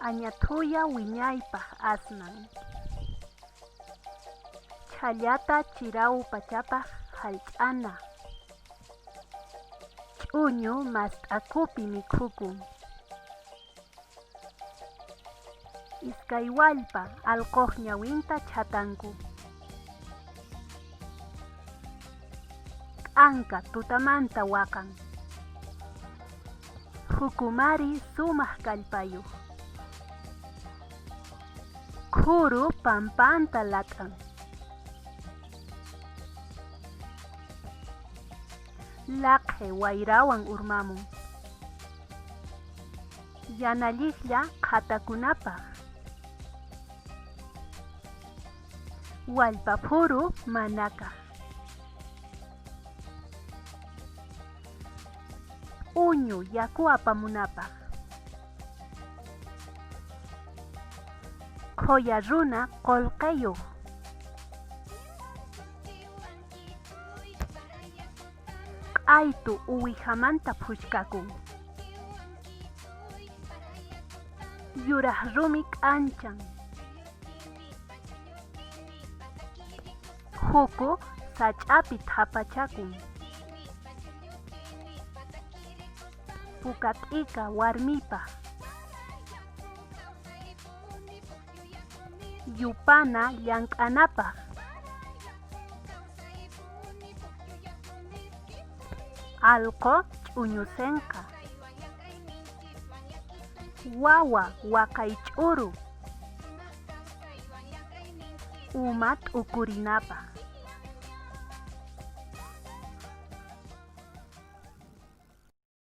Añathuya wiñaypaq asnan. Chhallata chiraw pachapaq hallch'ana. Ch'uñu mast'akupi mikhukun. Iskay wallpa allquq ñawinta chhatanku. K'anka tutamanta waqan. Jukumari sumaq kallpayuq. Khuru pampanta lat'an. Laqhe wayrawan urmamun. Yana lliklla qhatakunapaq. Wallpa phuru manakaq. P'uñu yaku apamunapaq. Qhuya runa qullqiyuq. Q'aytu uwihamanta phuchkakun. Yuraq rumi k'anchan. Huku sach'api thapachakun. Puka t'ika warmipaq. Yupana llank'anapaq. Allqu ch'uñusinqa. Wawa waqaych'uru. Uma t'ukurinapaq.